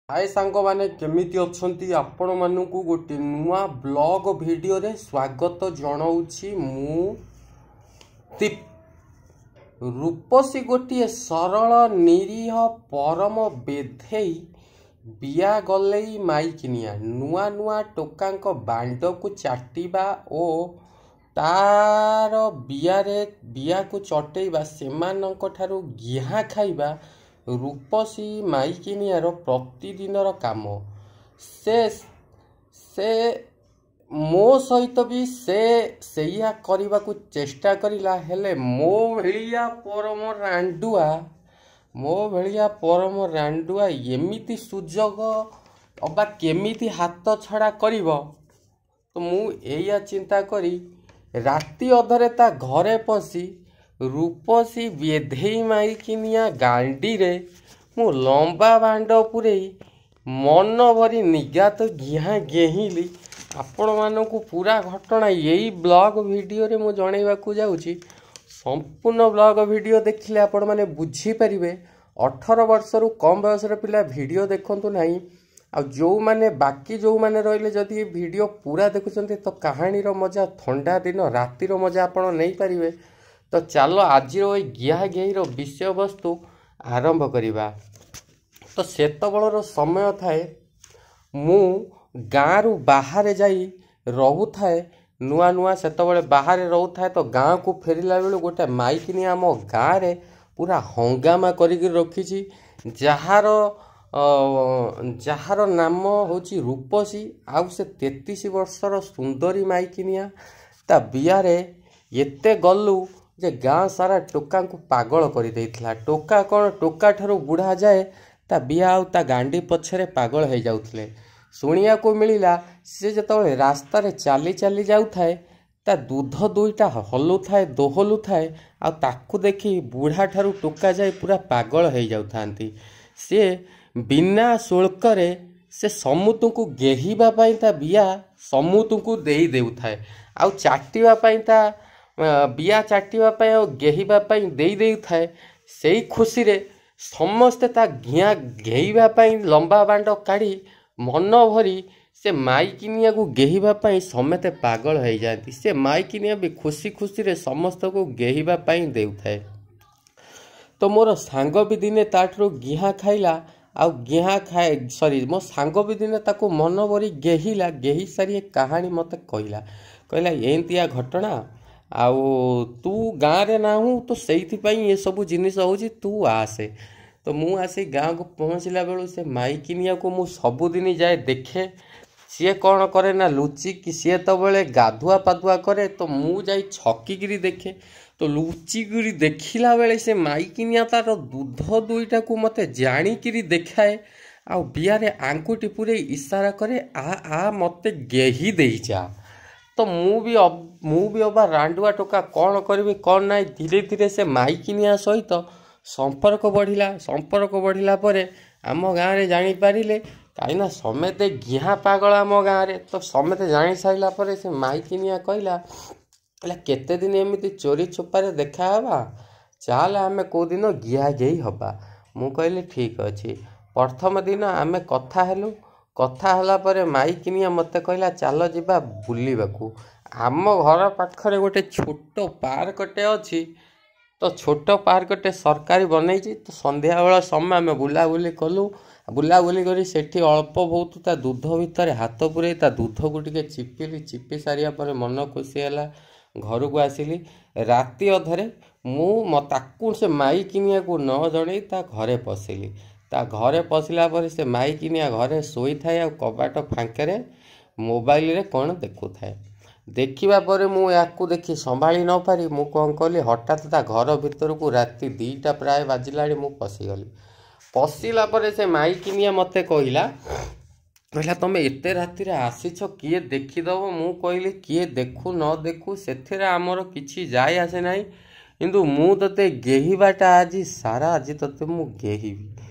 ହାଏ ସାଙ୍ଗମାନେ, କେମିତି ଅଛନ୍ତି? ଆପଣମାନଙ୍କୁ ଗୋଟେ ନୂଆ ବ୍ଲଗ ଭିଡ଼ିଓରେ ସ୍ୱାଗତ ଜଣାଉଛି ମୁଁ ଦୀପ। ରୂପସୀ ଗୋଟିଏ ସରଳ, ନିରୀହ, ପରମ ବେଧେଇ ବିଆ ଗଲେଇ ମାଇକିନିଆ। ନୂଆ ନୂଆ ଟୋକାଙ୍କ ବାଣ୍ଡକୁ ଚାଟିବା ଓ ତାର ବିଆରେ ବିଆକୁ ଚଟେଇବା, ସେମାନଙ୍କଠାରୁ ଗିହା ଖାଇବା ରୂପସୀ ମାଇକିନିଆର ପ୍ରତିଦିନର କାମ। ସେ ସେ ମୋ ସହିତ ବି ସେ ସେଇଆ କରିବାକୁ ଚେଷ୍ଟା କରିଲା। ହେଲେ ମୋ ଭଳିଆ ପରମ ରାଣ୍ଡୁଆ, ମୋ ଭଳିଆ ପରମ ରାଣ୍ଡୁଆ ଏମିତି ସୁଯୋଗ ଅବା କେମିତି ହାତ ଛଡ଼ା କରିବ? ତ ମୁଁ ଏଇଆ ଚିନ୍ତା କରି ରାତି ଅଧରେ ତା ଘରେ ପଶି ରୂପସୀ ବେଧେଇ ମାଇକିନିଆ ଗାଣ୍ଡିରେ ମୁଁ ଲମ୍ବା ବାଣ୍ଡ ପୂରେଇ ମନ ଭରି ନିଗାତ ଗିହା ଗେହିଲି। ଆପଣମାନଙ୍କୁ ପୁରା ଘଟଣା ଏଇ ବ୍ଲଗ ଭିଡ଼ିଓରେ ମୁଁ ଜଣେଇବାକୁ ଯାଉଛି। ସମ୍ପୂର୍ଣ୍ଣ ବ୍ଲଗ ଭିଡ଼ିଓ ଦେଖିଲେ ଆପଣମାନେ ବୁଝିପାରିବେ। 18 ବର୍ଷରୁ କମ୍ ବୟସର ପିଲା ଭିଡ଼ିଓ ଦେଖନ୍ତୁ ନାହିଁ। ଆଉ ଯେଉଁମାନେ ବାକି ଯେଉଁମାନେ ରହିଲେ, ଯଦି ଏ ଭିଡ଼ିଓ ପୁରା ଦେଖୁଛନ୍ତି ତ କାହାଣୀର ମଜା, ଥଣ୍ଡା ଦିନ ରାତିର ମଜା ଆପଣ ନେଇପାରିବେ। ତ ଚାଲ, ଆଜିର ଏଇ ଗିହା ଗେହିର ବିଷୟବସ୍ତୁ ଆରମ୍ଭ କରିବା। ତ ସେତେବେଳର ସମୟ ଥାଏ, ମୁଁ ଗାଁରୁ ବାହାରେ ଯାଇ ରହୁଥାଏ। ନୂଆ ନୂଆ ସେତେବେଳେ ବାହାରେ ରହୁଥାଏ। ତ ଗାଁକୁ ଫେରିଲା ବେଳକୁ ଗୋଟେ ମାଇକିନିଆ ଆମ ଗାଁରେ ପୁରା ହଙ୍ଗାମା କରିକି ରଖିଛି, ଯାହାର ଯାହାର ନାମ ହେଉଛି ରୂପସୀ। ଆଉ ସେ 33 ବର୍ଷର ସୁନ୍ଦରୀ ମାଇକିନିଆ। ତା ବିଆରେ ଏତେ ଗଲୁ ଯେ ଗାଁ ସାରା ଟୋକାଙ୍କୁ ପାଗଳ କରିଦେଇଥିଲା। ଟୋକା କ'ଣ, ଟୋକା ଠାରୁ ବୁଢ଼ା ଯାଏ ତା ବିଆ ଆଉ ତା ଗାଣ୍ଡି ପଛରେ ପାଗଳ ହେଇଯାଉଥିଲେ। ଶୁଣିବାକୁ ମିଳିଲା, ସେ ଯେତେବେଳେ ରାସ୍ତାରେ ଚାଲି ଚାଲି ଯାଉଥାଏ, ତା ଦୁଧ ଦୁଇଟା ହଲୁଥାଏ, ଦୋହଲୁଥାଏ, ଆଉ ତାକୁ ଦେଖି ବୁଢ଼ା ଠାରୁ ଟୋକା ଯାଏ ପୁରା ପାଗଳ ହେଇଯାଉଥାନ୍ତି। ସିଏ ବିନା ଶୁଳ୍କରେ ସେ ସମୁତୁଙ୍କୁ ଗେହିବା ପାଇଁ ତା ବିଆ ସମୁତୁଙ୍କୁ ଦେଇ ଦେଉଥାଏ, ଆଉ ଚାଟିବା ପାଇଁ, ତା ବିଆ ଚାଟିବା ପାଇଁ ଆଉ ଗେହିବା ପାଇଁ ଦେଇ ଦେଉଥାଏ। ସେଇ ଖୁସିରେ ସମସ୍ତେ ତା ଘିଆଁ ଗେହିବା ପାଇଁ ଲମ୍ବା ବାଣ୍ଡ କାଢ଼ି ମନ ଭରି ସେ ମାଇକିନିଆକୁ ଗେହିବା ପାଇଁ ସମେତେ ପାଗଳ ହେଇଯାଆନ୍ତି। ସେ ମାଇକିନିଆ ବି ଖୁସି ଖୁସିରେ ସମସ୍ତଙ୍କୁ ଗେହିବା ପାଇଁ ଦେଉଥାଏ। ତ ମୋର ସାଙ୍ଗ ବି ଦିନେ ତାଠାରୁ ଗିହା ଖାଇଲା, ଆଉ ଗିହା ଖାଏ, ସରି, ମୋ ସାଙ୍ଗ ବି ଦିନେ ତାକୁ ମନ ଭରି ଗେହିଲା। ଗେହି ସାରି ଏ କାହାଣୀ ମୋତେ କହିଲା। କହିଲା, ଏମିତିଆ ଘଟଣା, ଆଉ ତୁ ଗାଁରେ ନାହୁଁ ତ ସେଇଥିପାଇଁ ଏସବୁ ଜିନିଷ ହେଉଛି, ତୁ ଆସେ। ତ ମୁଁ ଆସି ଗାଁକୁ ପହଞ୍ଚିଲା ବେଳୁ ସେ ମାଇକିନିଆକୁ ମୁଁ ସବୁଦିନ ଯାଏ ଦେଖେ। ସିଏ କ'ଣ କରେ ନା, ଲୁଚିକି ସିଏ ଯେତେବେଳେ ଗାଧୁଆ ପାଧୁଆ କରେ ତ ମୁଁ ଯାଇ ଛକିକିରି ଦେଖେ। ତ ଲୁଚିକିରି ଦେଖିଲା ବେଳେ ସେ ମାଇକିନିଆ ତାର ଦୁଧ ଦୁଇଟାକୁ ମୋତେ ଜାଣିକିରି ଦେଖାଏ, ଆଉ ବିଆରେ ଆଙ୍ଗୁଠି ପୂରେଇ ଇସାରା କରେ, ଆ ଆ, ମୋତେ ଗେହି ଦେଇଯା। ତ ମୁଁ ବି ଅବା ରାଣ୍ଡୁଆ ଟୋକା, କ'ଣ କରିବି କ'ଣ ନାହିଁ। ଧୀରେ ଧୀରେ ସେ ମାଇକିନିଆ ସହିତ ସମ୍ପର୍କ ବଢ଼ିଲା। ସମ୍ପର୍କ ବଢ଼ିଲା ପରେ ଆମ ଗାଁରେ ଜାଣିପାରିଲେ, କାହିଁକିନା ସମେତେ ଗିହା ପାଗଳ ଆମ ଗାଁରେ। ତ ସମେତେ ଜାଣିସାରିଲା ପରେ ସେ ମାଇକିନିଆ କହିଲା, କେତେ ଦିନ ଏମିତି ଚୋରି ଛୁପାରେ ଦେଖାହେବା, ଚାଲ ଆମେ କେଉଁଦିନ ଗିହା ଗେହି ହେବା। ମୁଁ କହିଲି, ଠିକ୍ ଅଛି। ପ୍ରଥମ ଦିନ ଆମେ କଥା ହେଲୁ। କଥା ହେଲା ପରେ ମାଇକିନିଆ ମୋତେ କହିଲା, ଚାଲ ଯିବା ବୁଲିବାକୁ। ଆମ ଘର ପାଖରେ ଗୋଟେ ଛୋଟ ପାର୍କଟେ ଅଛି। ତ ଛୋଟ ପାର୍କଟେ ସରକାରୀ ବନେଇଛି। ତ ସନ୍ଧ୍ୟାବେଳ ସମୟ, ଆମେ ବୁଲାବୁଲି କଲୁ। ବୁଲାବୁଲି କରି ସେଠି ଅଳ୍ପ ବହୁତ ତା ଦୁଧ ଭିତରେ ହାତ ପୂରେଇ ତା ଦୁଧକୁ ଟିକେ ଚିପିଲି। ଚିପି ସାରିବା ପରେ ମନ ଖୁସି ହେଲା, ଘରକୁ ଆସିଲି। ରାତି ଅଧରେ ମୁଁ ତାକୁ, ସେ ମାଇକିନିଆକୁ ନ ଜଣେଇ ତା ଘରେ ପଶିଲି। ତା ଘରେ ପଶିଲା ପରେ ସେ ମାଇକିନିଆ ଘରେ ଶୋଇଥାଏ, ଆଉ କବାଟ ଫାଙ୍କରେ ମୋବାଇଲରେ କ'ଣ ଦେଖୁଥାଏ। ଦେଖିବା ପରେ ମୁଁ ୟାକୁ ଦେଖି ସମ୍ଭାଳି ନପାରି ମୁଁ କ'ଣ କଲି, ହଠାତ୍ ତା ଘର ଭିତରକୁ ରାତି 2ଟା ପ୍ରାୟ ବାଜିଲାଣି ମୁଁ ପଶିଗଲି। ପଶିଲା ପରେ ସେ ମାଇକିନିଆ ମୋତେ କହିଲା, ତୁମେ ଏତେ ରାତିରେ ଆସିଛ, କିଏ ଦେଖିଦେବ? ମୁଁ କହିଲି, କିଏ ଦେଖୁ ନ ଦେଖୁ ସେଥିରେ ଆମର କିଛି ଯାଏ ଆସେ ନାହିଁ, କିନ୍ତୁ ମୁଁ ତୋତେ ଗେହିବାଟା ଆଜି ସାରା, ଆଜି ତୋତେ ମୁଁ ଗେହିବି।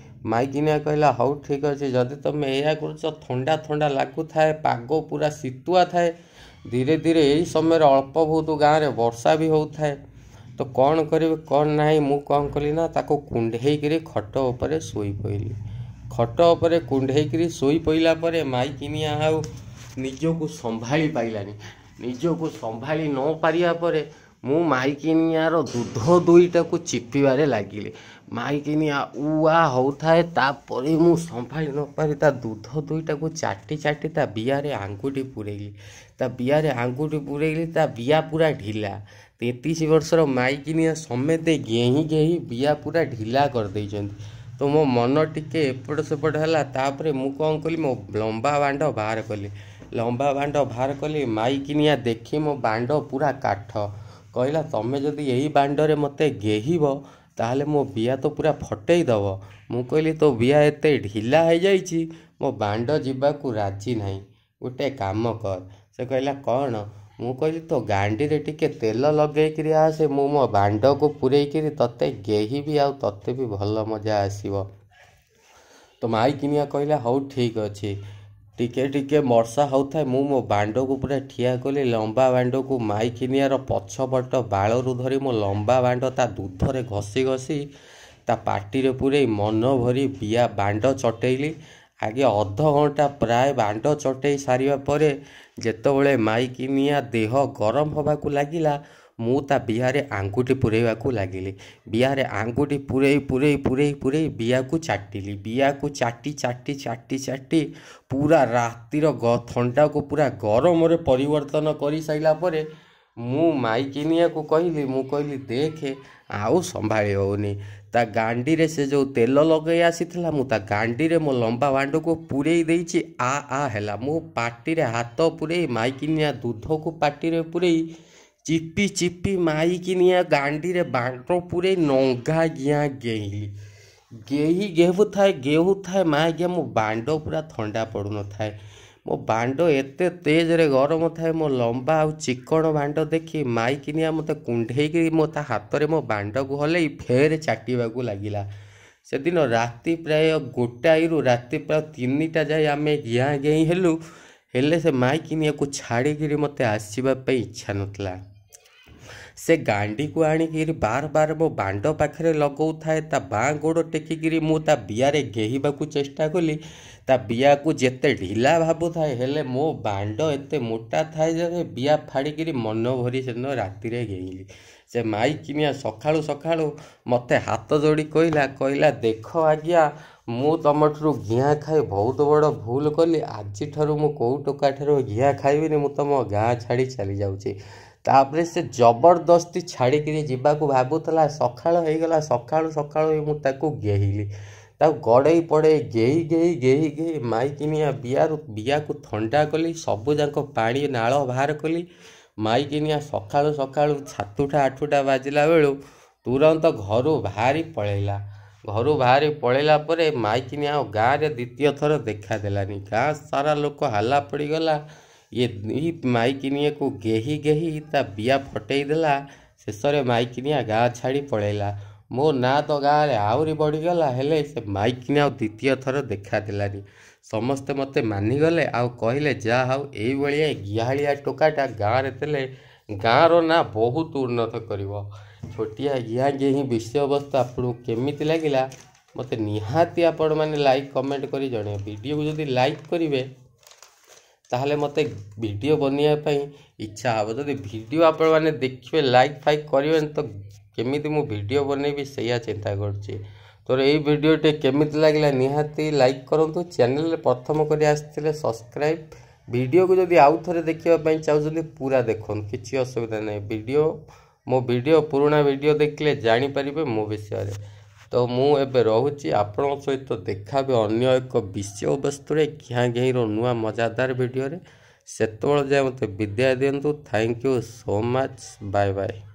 ମାଇକିନିଆ କହିଲା, ହଉ ଠିକ୍ ଅଛି, ଯଦି ତୁମେ ଏଇଆ କରୁଛ। ଥଣ୍ଡା ଥଣ୍ଡା ଲାଗୁଥାଏ, ପାଗ ପୁରା ଶୀତୁଆ ଥାଏ। ଧୀରେ ଧୀରେ ଏଇ ସମୟରେ ଅଳ୍ପ ବହୁତ ଗାଁରେ ବର୍ଷା ବି ହେଉଥାଏ। ତ କ'ଣ କରିବି କ'ଣ ନାହିଁ, ମୁଁ କ'ଣ କଲି ନା, ତାକୁ କୁଣ୍ଢେଇକିରି ଖଟ ଉପରେ ଶୋଇ ପଡ଼ିଲି। ଖଟ ଉପରେ କୁଣ୍ଢେଇକିରି ଶୋଇ ପଡ଼ିଲା ପରେ ମାଇକିନିଆ ଆଉ ନିଜକୁ ସମ୍ଭାଳି ପାଇଲାନି। ନିଜକୁ ସମ୍ଭାଳି ନ ପାରିବା ପରେ ମୁଁ ମାଇକିନିଆର ଦୁଧ ଦୁଇଟାକୁ ଚିପିବାରେ ଲାଗିଲି। ମାଇକିନିଆ ଉଆ ହଉଥାଏ। ତାପରେ ମୁଁ ସମ୍ଭାଳି ନପାରି ତା ଦୁଧ ଦୁଇଟାକୁ ଚାଟି ଚାଟି ତା ବିଆରେ ଆଙ୍ଗୁଠି ପୂରେଇଲି। ତା ବିଆରେ ଆଙ୍ଗୁଠି ପୂରେଇଲି, ତା ବିଆ ପୁରା ଢିଲା। 33 ବର୍ଷର ମାଇକିନିଆ ସମେତେ ଗେହିଁ ଗେହିଁ ବିଆ ପୁରା ଢିଲା କରିଦେଇଛନ୍ତି। ତ ମୋ ମନ ଟିକେ ଏପଟ ସେପଟ ହେଲା। ତାପରେ ମୁଁ କ'ଣ କଲି, ମୋ ଲମ୍ବା ବାଣ୍ଡ ବାହାର କଲି। ଲମ୍ବା ବାଣ୍ଡ ବାହାର କଲି, ମାଇକିନିଆ ଦେଖି ମୋ ବାଣ୍ଡ ପୁରା କାଠ। କହିଲା, ତମେ ଯଦି ଏଇ ବାଣ୍ଡରେ ମୋତେ ଗେହିବ ତାହେଲେ ମୋ ବିଆ ତ ପୁରା ଫଟେଇ ଦେବ। ମୁଁ କହିଲି, ତୋ ବିଆ ଏତେ ଢିଲା ହେଇଯାଇଛି, ମୋ ବାଣ୍ଡ ଯିବାକୁ ରାଜି ନାହିଁ, ଗୋଟେ କାମ କର। ସେ କହିଲା, କ'ଣ? ମୁଁ କହିଲି, ତୋ ଗାଣ୍ଡିରେ ଟିକେ ତେଲ ଲଗେଇକିରି ଆସେ, ମୁଁ ମୋ ବାଣ୍ଡକୁ ପୂରେଇକିରି ତୋତେ ଗେହିବି ଆଉ ତୋତେ ବି ଭଲ ମଜା ଆସିବ। ତ ମାଇକିନିଆ କହିଲା, ହଉ ଠିକ୍ ଅଛି। ଟିକେ ଟିକେ ବର୍ଷା ହେଉଥାଏ। ମୁଁ ମୋ ବାଣ୍ଡକୁ ପୁରା ଠିଆ କଲି। ଲମ୍ବା ବାଣ୍ଡକୁ ମାଇକିନିଆର ପଛପଟ ବାଳରୁ ଧରି ମୋ ଲମ୍ବା ବାଣ୍ଡ ତା ଦୁଧରେ ଘଷି ଘଷି ତା ପାଟିରେ ପୂରେଇ ମନ ଭରି ବିଆ ବାଣ୍ଡ ଚଟେଇଲି। ଆଗେ ଅଧଘଣ୍ଟା ପ୍ରାୟ ବାଣ୍ଡ ଚଟେଇ ସାରିବା ପରେ ଯେତେବେଳେ ମାଇକିନିଆ ଦେହ ଗରମ ହେବାକୁ ଲାଗିଲା, ମୁଁ ତା ବିଆରେ ଆଙ୍ଗୁଠି ପୂରେଇବାକୁ ଲାଗିଲି। ବିଆରେ ଆଙ୍ଗୁଠି ପୂରେଇ ପୂରେଇ ପୂରେଇ ପୂରେଇ ବିଆକୁ ଚାଟିଲି। ବିଆକୁ ଚାଟି ଚାଟି ଚାଟି ଚାଟି ପୁରା ରାତିର ଥଣ୍ଡାକୁ ପୁରା ଗରମରେ ପରିବର୍ତ୍ତନ କରିସାରିଲା ପରେ ମୁଁ ମାଇକିନିଆକୁ କହିଲି, ମୁଁ କହିଲି, ଦେଖେ ଆଉ ସମ୍ଭାଳି ହେଉନି। ତା ଗାଣ୍ଡିରେ ସେ ଯେଉଁ ତେଲ ଲଗେଇ ଆସିଥିଲା, ମୁଁ ତା ଗାଣ୍ଡିରେ ମୋ ଲମ୍ବା ବାଣ୍ଡକୁ ପୂରେଇ ଦେଇଛି, ଆ ଆ ହେଲା। ମୁଁ ପାଟିରେ ହାତ ପୂରେଇ ମାଇକିନିଆ ଦୁଧକୁ ପାଟିରେ ପୂରେଇ ଚିପି ଚିପି ମାଇକିନିଆ ଗାଣ୍ଡିରେ ବାଣ୍ଡ ପୂରେଇ ନଙ୍ଗା ଗିଆଁ ଗେହିଲି। ଗେହି ଗେହୁଥାଏ ଗେହୁଥାଏ, ମାଇକିଆ ମୋ ବାଣ୍ଡ ପୁରା ଥଣ୍ଡା ପଡ଼ୁନଥାଏ। ମୋ ବାଣ୍ଡ ଏତେ ତେଜରେ ଗରମ ଥାଏ। ମୋ ଲମ୍ବା ଆଉ ଚିକଣ ବାଣ୍ଡ ଦେଖି ମାଇକିନିଆ ମୋତେ କୁଣ୍ଢେଇକିରି ମୋ ତା ହାତରେ ମୋ ବାଣ୍ଡକୁ ହଲେଇ ଫେର ଚାଟିବାକୁ ଲାଗିଲା। ସେଦିନ ରାତି ପ୍ରାୟ 1ଟାରୁ ରାତି ପ୍ରାୟ 3ଟା ଯାଏ ଆମେ ଘିଆଁ ଘେଇଁ ହେଲୁ। ହେଲେ ସେ ମାଇକିନିଆକୁ ଛାଡ଼ିକିରି ମୋତେ ଆସିବା ପାଇଁ ଇଚ୍ଛା ନଥିଲା। ସେ ଗାଣ୍ଡିକୁ ଆଣିକିରି ବାର ବାର ମୋ ବାଣ୍ଡ ପାଖରେ ଲଗାଉଥାଏ। ତା ବାଁ ଗୋଡ଼ ଟେକିକିରି ମୁଁ ତା ବିଆରେ ଗେହିବାକୁ ଚେଷ୍ଟା କଲି। ତା ବିଆକୁ ଯେତେ ଢିଲା ଭାବୁଥାଏ, ହେଲେ ମୋ ବାଣ୍ଡ ଏତେ ମୋଟା ଥାଏ ଯେ ବିଆ ଫାଡ଼ିକିରି ମନ ଭରି ସେଦିନ ରାତିରେ ଗେହିଲି। ସେ ମାଇକିନିଆ ସକାଳୁ ସକାଳୁ ମୋତେ ହାତ ଯୋଡ଼ି କହିଲା, କହିଲା, ଦେଖ ଆଜ୍ଞା, ମୁଁ ତମଠାରୁ ଘିଆଁ ଖାଇ ବହୁତ ବଡ଼ ଭୁଲ କଲି। ଆଜିଠାରୁ ମୁଁ କେଉଁ ଟୋକା ଠାରୁ ଘିଆଁ ଖାଇବିନି। ମୁଁ ତମ ଗାଁ ଛାଡ଼ି ଚାଲି ଯାଉଛି। ତାପରେ ସେ ଜବରଦସ୍ତି ଛାଡ଼ିକିରି ଯିବାକୁ ଭାବୁଥିଲା, ସକାଳ ହେଇଗଲା। ସକାଳୁ ସକାଳୁ ମୁଁ ତାକୁ ଗେହିଲି। ତାକୁ ଗଡ଼େଇ ପଡ଼େଇ ଗେହି ଗେହି ଗେହି ଗେହି ମାଇକିନିଆ ବିଆରୁ ବିଆକୁ ଥଣ୍ଡା କଲି, ସବୁଯାକ ପାଣି ନାଳ ବାହାର କଲି। ମାଇକିନିଆ ସକାଳୁ ସକାଳୁ 7ଟା 8ଟା ବାଜିଲା ବେଳୁ ତୁରନ୍ତ ଘରୁ ବାହାରି ପଳେଇଲା। ଘରୁ ବାହାରି ପଳେଇଲା ପରେ ମାଇକିନିଆ ଆଉ ଗାଁରେ ଦ୍ୱିତୀୟ ଥର ଦେଖା ଦେଲାନି। ଗାଁ ସାରା ଲୋକ ହାଲା ପଡ଼ିଗଲା, ଇଏ ଏଇ ମାଇକିନିଆକୁ ଗେହି ଗେହି ତା ବିଆ ଫଟେଇ ଦେଲା। ଶେଷରେ ମାଇକିନିଆ ଗାଁ ଛାଡ଼ି ପଳେଇଲା। ମୋ ନାଁ ତ ଗାଁରେ ଆହୁରି ବଢ଼ିଗଲା, ହେଲେ ସେ ମାଇକିନିଆ ଆଉ ଦ୍ୱିତୀୟ ଥର ଦେଖା ଦେଲାନି। ସମସ୍ତେ ମୋତେ ମାନିଗଲେ ଆଉ କହିଲେ, ଯାହା ହଉ, ଏଇଭଳିଆ ଗିହାଳିଆ ଟୋକାଟା ଗାଁରେ ଥିଲେ ଗାଁର ନାଁ ବହୁତ ଉନ୍ନତ କରିବ। ଛୋଟିଆ ଘିଆଁ ଗେହିଁ ବିଷୟବସ୍ତୁ ଆପଣଙ୍କୁ କେମିତି ଲାଗିଲା, ମୋତେ ନିହାତି ଆପଣମାନେ ଲାଇକ୍ କମେଣ୍ଟ କରି ଜଣାଇବେ। ଭିଡ଼ିଓକୁ ଯଦି ଲାଇକ୍ କରିବେ ତାହେଲେ ମୋତେ ଭିଡ଼ିଓ ବନେଇବା ପାଇଁ ଇଚ୍ଛା ହେବ। ଯଦି ଭିଡ଼ିଓ ଆପଣମାନେ ଦେଖିବେ, ଲାଇକ୍ ଫାଇକ୍ କରିବେନି ତ କେମିତି ମୁଁ ଭିଡ଼ିଓ ବନେଇବି, ସେଇଆ ଚିନ୍ତା କରୁଛି। ତୋର ଏଇ ଭିଡ଼ିଓଟି କେମିତି ଲାଗିଲା ନିହାତି ଲାଇକ୍ କରନ୍ତୁ। ଚ୍ୟାନେଲରେ ପ୍ରଥମ କରି ଆସିଥିଲେ ସବସ୍କ୍ରାଇବ୍। ଭିଡ଼ିଓକୁ ଯଦି ଆଉ ଥରେ ଦେଖିବା ପାଇଁ ଚାହୁଁଛନ୍ତି, ପୁରା ଦେଖନ୍ତୁ, କିଛି ଅସୁବିଧା ନାହିଁ। ଭିଡ଼ିଓ ମୋ ଭିଡ଼ିଓ ପୁରୁଣା ଭିଡ଼ିଓ ଦେଖିଲେ ଜାଣିପାରିବେ ମୋ ବିଷୟରେ। ତ ମୁଁ ଏବେ ରହୁଛି, ଆପଣଙ୍କ ସହିତ ଦେଖାହେବି ଅନ୍ୟ ଏକ ବିଷୟବସ୍ତୁରେ ଘିଆଁ ଘେଇଁର ନୂଆ ମଜାଦାର ଭିଡ଼ିଓରେ। ସେତେବେଳେ ଯାଏ ମୋତେ ବିଦାୟ ଦିଅନ୍ତୁ। Thank you so much, bye bye.